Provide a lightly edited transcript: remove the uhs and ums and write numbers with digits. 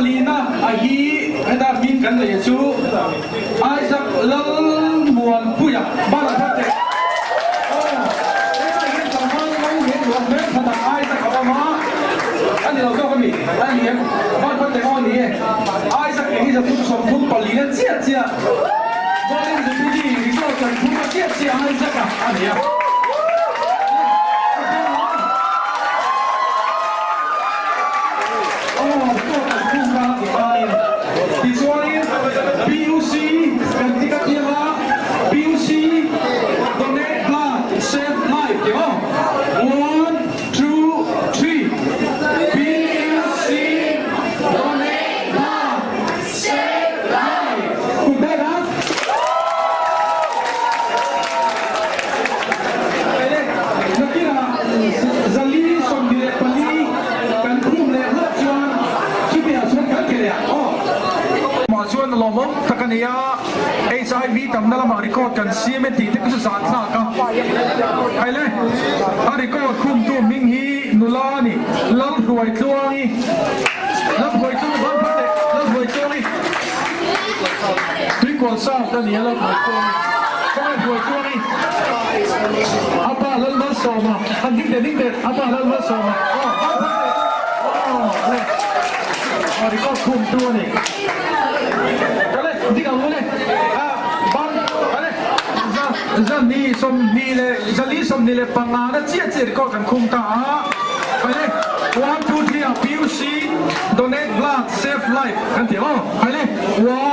palina a hi heta hming kan neih chu Isaac Lalmuanpuia Bala Thatte. Aw, hetah hian tlangval ngo he luah hmeltha tak Isaac a awm a, a ni lo zawk a mi? A ni em? Bala Thatte aw ni e. Isaac eng hi 330 palina chiah chiah Golden Jubilee record kan phum a chiah chiah Isaac a a ni a. Aw, record kan phum ta ti khanin tichuanin PUC kan ti ka tiang a, PUC donate blood save life tih aw, one two three PUC donate blood save life kut ber a. Ele nakinah 424 kan khum leh hlauh chuan chutiah chuan kan ke leh ang aw. Mah chuan lawmawm tak a ni a, HIV tamna lamah record kan siam e tih te chu zan thlak a. Ele a record khumtu hming hi nula a ni, Lalhruaitluangi. Lalhruaitluangi ban phar teh, Lalhruaitluangi. Tuikual South a ni a, Lalhruaitluangi. Khawngaih Hruaitluangi. A pa Lalmalsawma, han ding teh, ding teh, a pa Lalmalsawma. Aw, ban phar teh. Aw, le. Aw, record khum tu a ni. Kale, ding ang u le. A, ban, kale. Za, 120 leh, 425 na chiah chiah record kan khum ta a. Kale, one, two, three ah PUC donate blood save life kan ti aw. Kale, one.